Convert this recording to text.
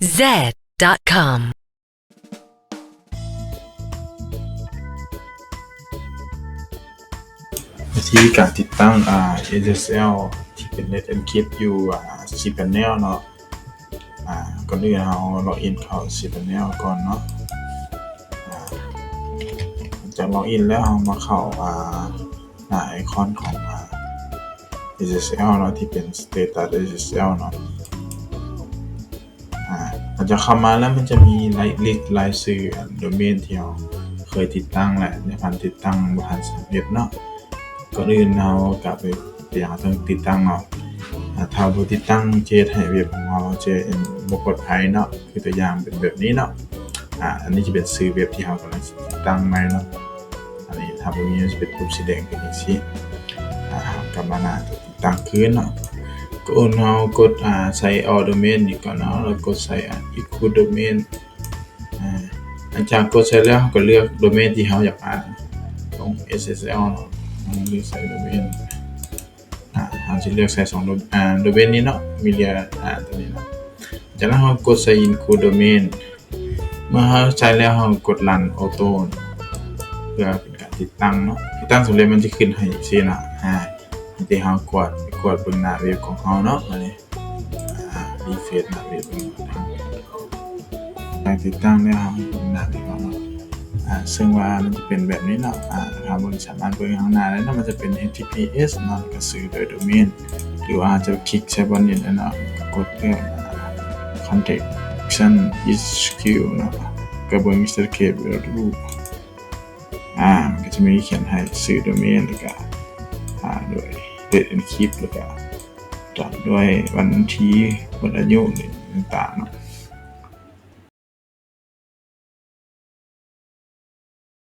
Z dot com. ວິທີການຕິດຕັ້ງ ອ່າ ເອສເອສແອລ ທີ່ເປັນ Net Encrypt ຢູ່ ອ່າ cPanel ເນາະ. ອ່າ ກ່ອນອື່ນເຮົາ log in ເຂົ້າ cPanel ກ່ອນເນາະ. ອ່າ ຈາກ log in ແລ້ວ ເຮົາມາເຂົ້າ ອ່າ ໜ້າໄອຄອນຂອງ ອ່າ ເອສເອສແອລ ເນາະ ທີ່ເປັນ Status ເອສເອສແອລ ເນາະ. ອ່າ ຫຼັງຈາກເຂົ້າມາແລ້ວ ມັນຈະມີລາຍ list ລາຍຊື່ ອ່າ ໂດເມນທີ່ເຮົາເຄີຍຕິດຕັ້ງ ແລະ ຍັງບໍ່ທັນຕິດຕັ້ງ ບໍ່ທັນສຳເລັດເນາະ. ກ່ອນອື່ນເຮົາກະໄປ ເປັນຫຍັງເຮົາຕ້ອງຕິດຕັ້ງເນາະ. ອ່າ ຖ້າບໍ່ຕິດຕັ້ງ ຈະເຮັດໃຫ້ເວັບຂອງເຮົາຈະບໍ່ປອດໄພເນາະ. ຄືຕົວຢ່າງເປັນແບບນີ້ເນາະ. ອ່າ ອັນນີ້ຈະເປັນຊື່ເວັບທີ່ເຮົາກຳລັງຕິດຕັ້ງໃໝ່ເນາະ. ອັນນີ້ຖ້າບໍ່ມີ ມັນຈະເປັນປຸ່ມສີແດງເປັນຈັ່ງຊີ້. ອ່າ ເຮົາກັບມາໜ້າ ຕັ້ງຄືນເນາະ. ກ່ອນເຮົາກົດ ອ່າ ໃສ່ All Domain ນີ້ກ່ອນເນາະ ແລ້ວກົດໃສ່ ອ່າ Include Domain. ອ່າ ຫຼັງຈາກກົດໃສ່ແລ້ວ ເຮົາກໍເລືອກໂດເມນທີ່ເຮົາຢາກ ອ່າ ຂອງ ເອສເອສແອລ ເນາະ. ເຮົາເລືອກໃສ່ໂດເມນ ອ່າ ເຮົາຊິເລືອກໃສ່ສອງໂດ ອ່າ ໂດເມນນີ້ເນາະ Media ອ່າ ຕົວນີ້ເນາະ. ຈາກນັ້ນເຮົາກົດໃສ່ Include Domain. ເມື່ອເຮົາໃສ່ແລ້ວ ເຮົາກົດ Run Auto ເພື່ອເປັນການຕິດຕັ້ງເນາະ. ຕິດຕັ້ງສຳເລັດ ມັນຈະຂຶ້ນໃຫ້ຈັ່ງຊີ້ນະ. ອ່າ ໃຫ້ທີ່ເຮົາກວດ ກວດເບິ່ງໜ້າເວັບຂອງເຮົາເນາະ. ອັນນີ້ ອ່າ refresh ໜ້າເວັບຂອງເຮົາ. ຫຼັງຕິດຕັ້ງແລ້ວ ເຮົາເບິ່ງໜ້າເວັບຂອງເຮົາເນາະ. ອ່າ ເຊິ່ງວ່າມັນຈະເປັນແບບນີ້ເນາະ. ອ່າ ເຮົາເບິ່ງ ສາມາດເບິ່ງຂ້າງໜ້າໄດ້ເນາະ. ມັນຈະເປັນ H T T P S ເນາະ ແລ້ວກໍຊື່ໂດຍໂດເມນ ຫຼືວ່າຈະຄລິກໃສ່ບ່ອນນີ້ເນາະ ກົດເລືອກ Connection H Q ເນາະ ກໍເບິ່ງ Certificate Value. ອ່າ ມັນກໍຈະມີຂຽນໃຫ້ຊື່ໂດເມນ ແລ້ວກໍ ອ່າ ໂດຍ Net Encrypt ແລ້ວກໍຕາມດ້ວຍວັນທີໝົດອາຍຸນີ້ຕ່າງໆເນາະ.